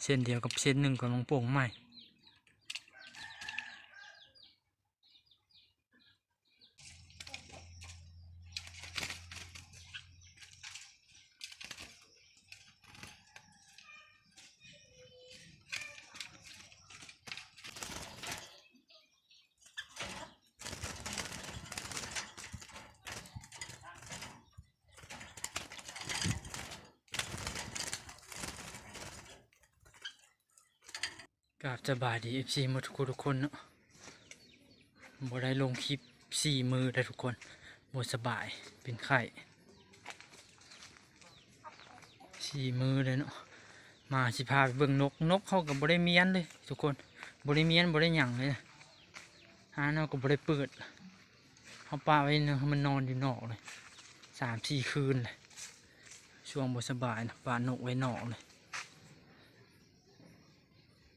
ເສັ້ນດຽວກັບເສັ້ນໜຶ່ງກຳລັງປົ່ງໃໝ່. ກາບສະບາຍດີ ເອັຟຊີ ໝົດທຸກຄົນເນາະ. ບໍ່ໄດ້ລົງຄລິບສີ່ມື້ແລ້ວທຸກຄົນ, ບໍ່ສະບາຍ ເປັນໄຂ້ສີ່ມື້ແລ້ວເນາະ. ມາຊິພາໄປເບິ່ງນົກ, ນົກເຮົາກໍບໍ່ໄດ້ມ້ຽນເລີຍທຸກຄົນ, ບໍ່ໄດ້ມ້ຽນ ບໍ່ໄດ້ຫຍັງເລີຍ. ຮ້ານເຮົາກໍບໍ່ໄດ້ເປີດ, ເຮົາປະໄວ້ໃຫ້ມັນນອນຢູ່ນອກເລີຍ ສາມສີ່ຄືນເລີຍ. ຊ່ວງບໍ່ສະບາຍນະ ປະນົກໄວ້ນອກເລີຍ.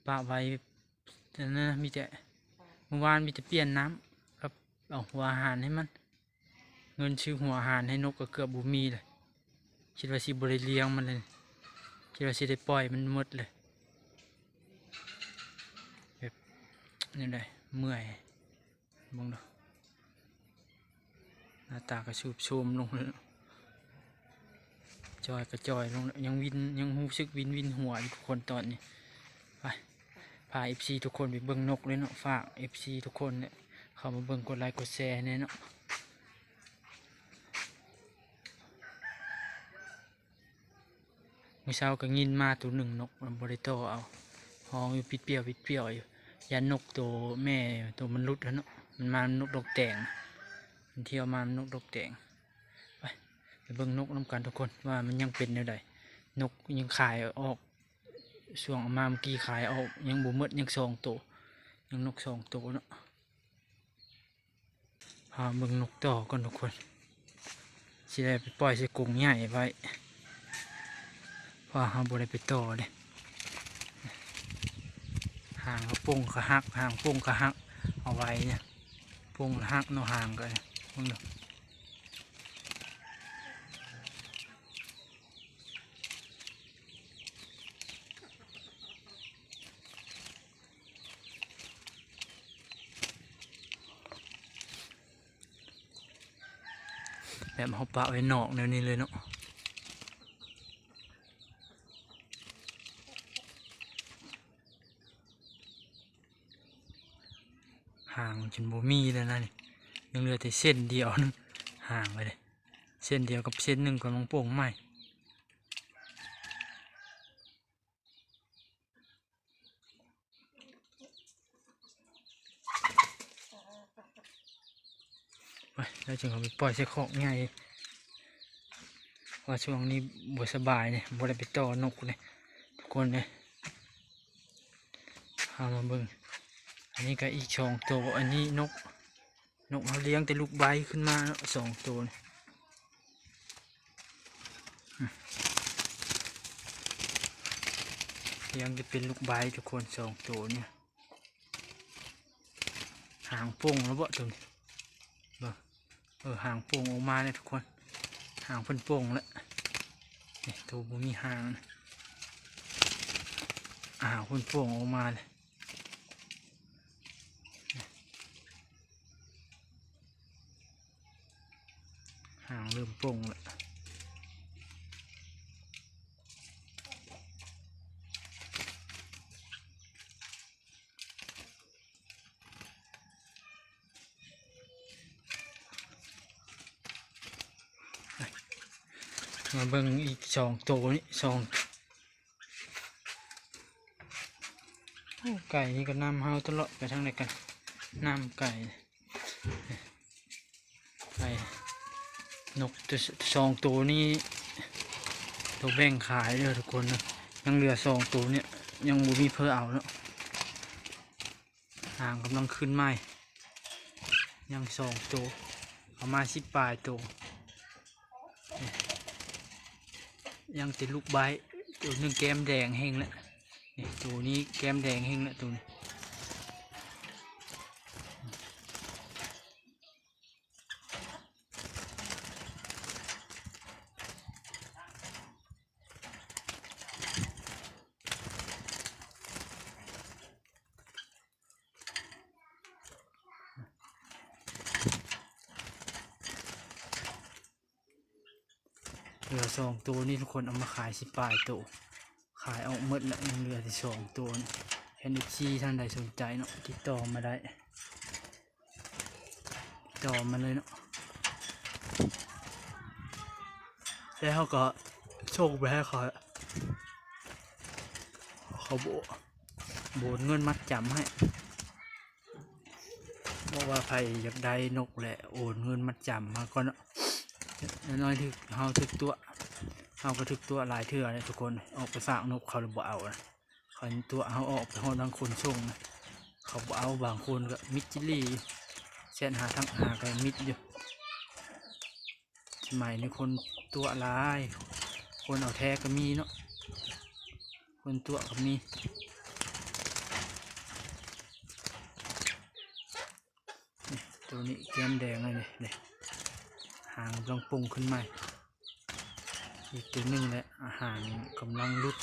ປະໄວ້ ແຕ່ນັ້ນນະ ມີແຕ່ ມື້ວານມີແຕ່ປ່ຽນນ້ຳກັບເອົາຫົວອາຫານໃຫ້ມັນ. ເງິນຊື້ຫົວອາຫານໃຫ້ນົກກໍເກືອບບໍ່ມີເລີຍ. ຄິດວ່າຊິບໍ່ໄດ້ລ້ຽງມັນເລີຍ, ຄິດວ່າຊິໄດ້ປ່ອຍມັນໝົດເລີຍ. ແບບແນວໃດ ເມື່ອຍ. ເບິ່ງດູ ໜ້າຕາກໍຊຸບໂຊມລົງແລ້ວ, ຈ່ອຍກໍຈ່ອຍລົງແລ້ວ, ຍັງວິນ ຍັງຮູ້ສຶກວິນໆຫົວຢູ່ທຸກຄົນຕອນນີ້. ໄປ ພາເອັຟຊີທຸກຄົນໄປເບິ່ງນົກເລີຍເນາະ. ຝາກເອັຟຊີທຸກຄົນເນຍ ເຂົ້າມາເບິ່ງ ກົດໄລກົດແຊແດ່ເນາະ. ມື້ເຊົ້າກໍຍິນມາໂຕໜຶ່ງ, ນົກມັນບໍ່ໄດ້ຕໍ່ເອົາ, ຮ້ອງຢູ່ປິດປຽວ ປິດປຽວຢູ່. ຢ້ານນົກໂຕແມ່ໂຕມັນຫຼຸດຫັ້ນເນາະ, ມັນມານຳນົກດອກແຕງ, ມັນທ່ຽວມານຳນົກດອກແຕງ. ໄປ ໄປເບິ່ງນົກນຳກັນທຸກຄົນ ວ່າມັນຍັງເປັນແນວໃດ. ນົກຍັງຂາຍອອກ, ຊ່ວງເອົາມາເມື່ອກີ້ຂາຍອອກຍັງບໍ່ໝົດ, ຍັງສອງໂຕ, ຍັງນົກສອງໂຕເນາະ. ພາເບິ່ງນົກຕໍ່ກ່ອນທຸກຄົນ, ຊິໄດ້ໄປປ່ອຍໃສ່ກົງໃຫຍ່ໄວ້ ເພາະວ່າເຮົາບໍ່ໄດ້ໄປຕໍ່ເດ້. ຫາງກະປົງກະຫັກ ຫາງປົງກະຫັກ ເອົາໄວ້ເນຍ, ປົງກະຫັກເນາະ, ຫາງກະ ເບິ່ງດູ. ແບບເຮົາປະໄວ້ນອກແນວນີ້ເລີຍເນາະ. ຫາງຈົນບໍ່ມີແລ້ວນະນີ້, ຍັງເຫຼືອແຕ່ເສັ້ນດຽວໜຶ່ງ ຫາງເລີຍ, ເສັ້ນດຽວກັບເສັ້ນໜຶ່ງກຳລັງປົ່ງໃໝ່. ໄປ ແລ້ວຈຶ່ງເອົາໄປປ່ອຍໃສ່ຄອກໃຫຍ່ ເພາະວ່າຊ່ວງນີ້ບໍ່ສະບາຍເດ້ ບໍ່ໄດ້ໄປຕໍ່ນົກເດ້ ທຸກຄົນເດ້. ເຮົາມາເບິ່ງ ອັນນີ້ກໍອີກສອງໂຕ, ອັນນີ້ນົກ ນົກເຮົາລ້ຽງແຕ່ລູກໄບຂຶ້ນມາເນາະ ສອງໂຕນີ້. ລ້ຽງແຕ່ເປັນລູກໄບທຸກຄົນ ສອງໂຕນີ້. ຫາງປົ່ງແລ້ວບໍ່ໂຕນີ້ ເບິ່ງ. ເອີ ຫາງປົ່ງອອກມາແລ້ວທຸກຄົນ, ຫາງເພິ່ນປົ່ງແລ້ວ. ນີ້ ໂຕບໍ່ມີຫາງ, ຫາງເພິ່ນປົ່ງອອກມາແລ້ວ. ຫາງເລີ່ມປົ່ງແລ້ວ. ມາເບິ່ງອີກສອງໂຕນີ້ ສອງ ໂອ້ ໄກ່ນີ້ກໍນຳເຮົາຕະຫຼອດ ໄປທາງໃດກໍນຳໄກ່. ໄປ ນົກສອງໂຕນີ້ ໂຕແບ່ງຂາຍເດີທຸກຄົນເດີ, ຍັງເຫຼືອສອງໂຕນີ້ ຍັງບໍ່ມີໃຜເອົາເນາະ. ຫາງກຳລັງຂຶ້ນໃໝ່ ຍັງສອງໂຕ ເອົາມາສິບປາຍໂຕ. ຍັງແຕ່ລູກໄບ, ໂຕໜຶ່ງແກ້ມແດງແຮງແລ້ວ. ນີ້ ໂຕນີ້ແກ້ມແດງແຮງແລ້ວ ໂຕນີ້. ເ ຫຼືອສອງໂຕນີ້ ທຸກຄົນ ເອົາມາຂາຍສິບປາຍໂຕ ຂາຍອອກໝົດແລ້ວ ຍັງເຫຼືອແຕ່ສອງໂຕນີ້. ຄັນເອັຟຊີທ່ານໃດສົນໃຈເນາະ ຕິດຕໍ່ມາໄດ້ ຕິດຕໍ່ມາເລີຍເນາະ ແລ້ວເຮົາກໍສົ່ງໄປໃຫ້ເຂົາ ເຂົາໂອ- ໂອນເງິນມັດຈຳໃຫ້. ບອກວ່າໃຜຢາກໄດ້ນົກແຫຼະ ໂອນເງິນມັດຈຳມາກ່ອນເນາະ. ຢ່າງໜ້ອຍຖືກ ເຮົາຖືກຕົວະ ເຮົາກໍຖືກຕົວະຫຼາຍເທື່ອແລ້ວທຸກຄົນ. ອອກໄປຝາກນົກເຂົາແລ້ວບໍ່ເອົານະ ເຂົາຕົວະເຮົາອອກໄປຮອດທາງຂົນສົ່ງນະ ເຂົາບໍ່ເອົາ. ບາງຄົນກໍມິດຈິລີ ແຊດຫາທັກຫາກໍມິດຢູ່. ສະໄໝນີ້ຄົນຕົວະຫຼາຍ ຄົນເອົາແທ້ກໍມີເນາະ ຄົນຕົວະກໍມີ. ນີ້ ໂຕນີ້ແກ້ມແດງເລີຍນີ້ ນີ້ ຫາງກຳລັງປົ່ງຂຶ້ນໃໝ່ອີກໂຕໜຶ່ງແຫຼະ ຫາງກຳລັງຫຼຸດ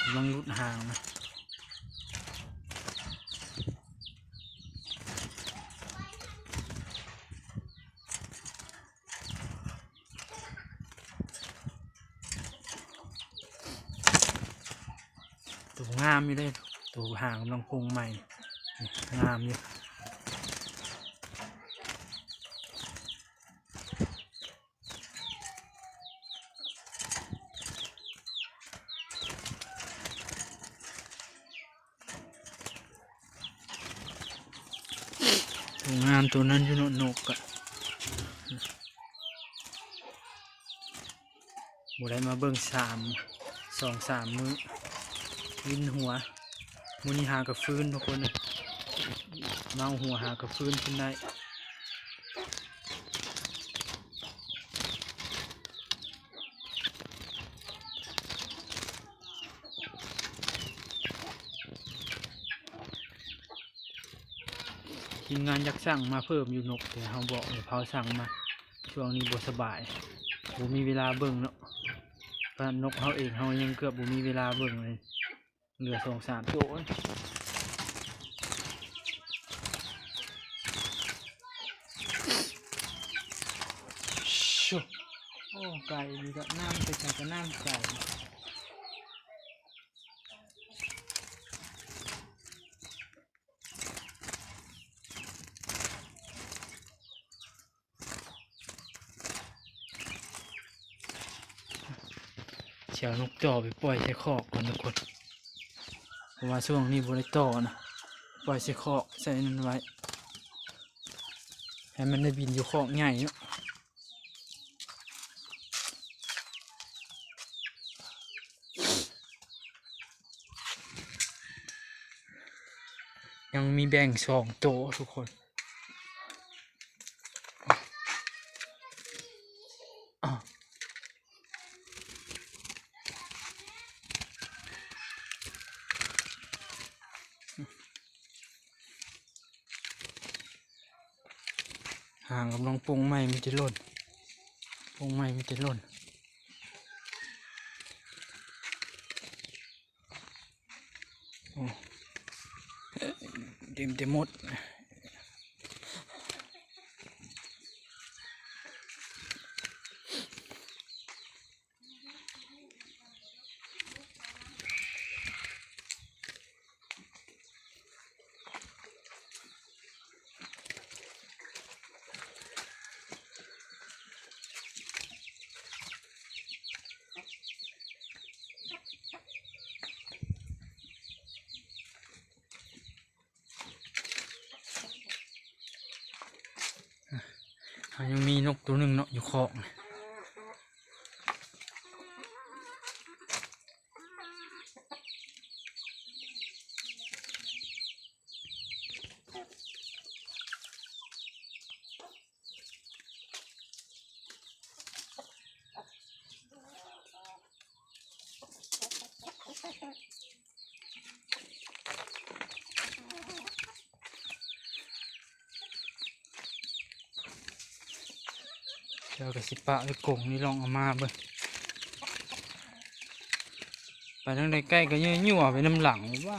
ກຳລັງຫຼຸດຫາງນະ. ໂຕງາມຢູ່ເດ້ ໂຕຫາງກຳລັງປົ່ງໃໝ່ ງາມຢູ່. ໂຕງາມໂຕນັ້ນຢູ່ເນາະ ນົກກະ ບໍ່ໄດ້ມາເບິ່ງສາມ ສອງສາມມື້ ວິນຫົວ. ມື້ນີ້ຫາກະຟື້ນທຸກຄົນ ເມົາຫົວຫາກະຟື້ນຂຶ້ນໄດ້. ທີມງານຢາກສັ່ງມາເພີ່ມຢູ່ນົກ ແຕ່ເຮົາບອກໃຫ້ເຂົາສັ່ງມາ ຊ່ວງນີ້ບໍ່ສະບາຍ ບໍ່ມີເວລາເບິ່ງເນາະ. ຂະໜາດນົກເຮົາເອງ ເຮົາຍັງເກືອບບໍ່ມີເວລາເບິ່ງເລີຍ ເຫຼືອສອງສາມໂຕ. ໂອ້ ໄກ່ນີ້ກະ ນ້ຳໄປໃສກະນ້ຳໄກ່. ຊິເອົານົກຕໍ່ໄປປ່ອຍໃສ່ຄອກກ່ອນທຸກຄົນ ເພາະວ່າຊ່ວງນີ້ບໍ່ໄດ້ຕໍ່ນະ ປ່ອຍໃສ່ຄອກໃສ່ນັ້ນໄວ້ ໃຫ້ມັນໄດ້ບິນຢູ່ຄອກໃຫຍ່ເນາະ. ຍັງມີແບ່ງສອງໂຕທຸກຄົນ. ຫາງກຳລັງປົ່ງໃໝ່ ມີແຕ່ຫຼົ່ນ ປົ່ງໃໝ່ມີແຕ່ຫຼົ່ນ. ໂອ້ ເຕັມແຕ່ມົດ. ອ່ະ ຍັງມີນົກໂຕໜຶ່ງເນາະ ຢູ່ຄອກ. ເຈົ້າກໍຊິປະໄວ້ກົງນີ້ ລອງເອົາມາເບິ່ງ ໄປທາງໃດໄກ່ກໍຍົວໆໄປນຳຫຼັງວ່າ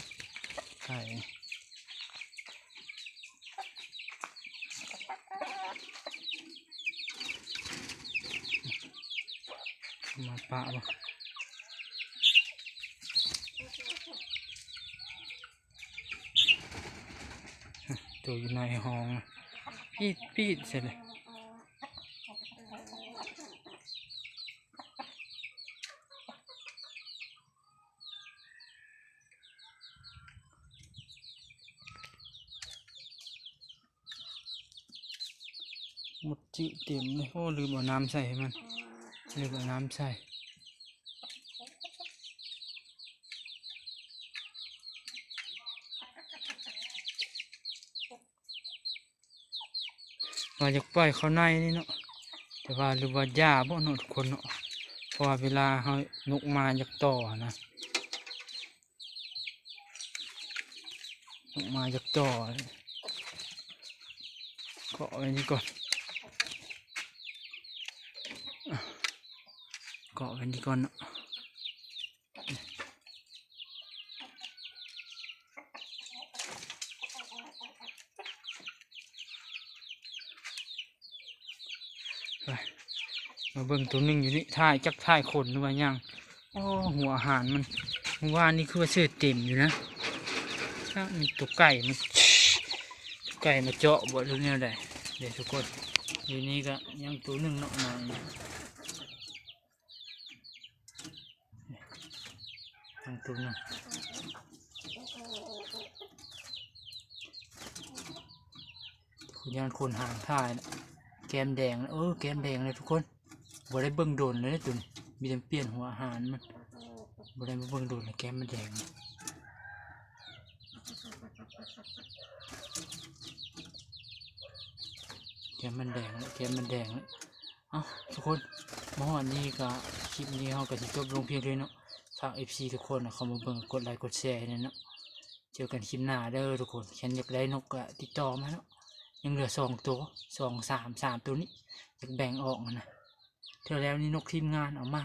ໄກ່. ມາປະບໍ່? ໂຕຢູ່ໃນຫ້ອງ ປີດໆ ໃສ່ເລີຍ. ໝົດຈິເຕັມເລີຍ. ໂອ້ ລືມເອົານ້ຳໃສ່ໃຫ້ມັນ ລືມເອົານ້ຳໃສ່. ວ່າຢາກປ່ອຍເຂົ້າໃນນີ້ເນາະ ແຕ່ວ່າ ຫຼືວ່າຢ່າບໍເນາະທຸກຄົນເນາະ ເພາະວ່າເວລາເຮົາ ນົກມາຢາກຕໍ່ຫັ້ນນະ ນົກມາຢາກຕໍ່. ເກາະໄວ້ນີ້ກ່ອນ ເກາະໄວ້ນີ້ກ່ອນເນາະ. ໄປ ມາເບິ່ງໂຕໜຶ່ງຢູ່ນີ້ ຖ່າຍ ຈັກຖ່າຍຄົນ ຫຼືວ່າຫຍັງ. ໂອ້ ຫົວອາຫານມັນ ມື້ວານນີ້ຄືວ່າເສີດເຕັມຢູ່ນະ. ຊະ ມີໂຕໄກ່ມາ ໂຕໄກ່ມາເຈາະບໍ ຫຼືແນວໃດເດ້ທຸກຄົນ. ຢູ່ນີ້ກະຍັງໂຕໜຶ່ງເນາະ ນອນ. ທາງຕຸ້ນນະ ຢ້ານຄົນຫາງຖ່າຍນະ ແກ້ມແດງນະ. ເອີ ແກ້ມແດງເລີຍທຸກຄົນ ບໍ່ໄດ້ເບິ່ງດົນເລີຍຕຸ່ນ ມີແຕ່ປ່ຽນຫົວອາຫານມັນ ບໍ່ໄດ້ມາເບິ່ງດົນແລ້ວ ແກ້ມມັນແດງ ແກ້ມມັນແດງ ແກ້ມມັນແດງ. ເອົ້າ ທຸກຄົນ ມາຮອດນີ້ກໍ ຄລິບນີ້ເຮົາກໍຊິຈົບລົງພຽງເທົ່ານີ້ເນາະ. ຝາກເອັຟຊີທຸກຄົນເຂົ້າມາເບິ່ງ ກົດໄລກົດແຊໃຫ້ແດ່ເນາະ. ເຈີກັນຄລິບໜ້າເດີທຸກຄົນ. ຄັນຢາກໄດ້ນົກກໍຕິດຕໍ່ມາເນາະ. ຍັງເຫຼືອສອງໂຕ ສອງ ສາມ ສາມໂຕນີ້ ຢາກແບ່ງອອກຫັ້ນນະ. ເທື່ອແລ້ວນີ້ນົກທີມງານເອົາມາ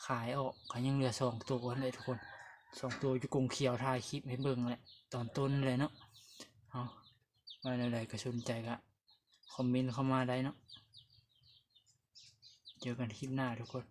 ຂາຍອອກ ກໍຍັງເຫຼືອສອງໂຕຫັ້ນແຫຼະທຸກຄົນ. ສອງໂຕຢູ່ກົງຂຽວ ຖ່າຍຄລິບໃຫ້ເບິ່ງແຫຼະ ຕອນຕົ້ນແຫຼະເນາະ. ເອົາ ວ່າແນວໃດກໍສົນໃຈກໍຄອມເມັນເຂົ້າມາໄດ້ເນາະ. ເຈີກັນຄລິບໜ້າທຸກຄົນ.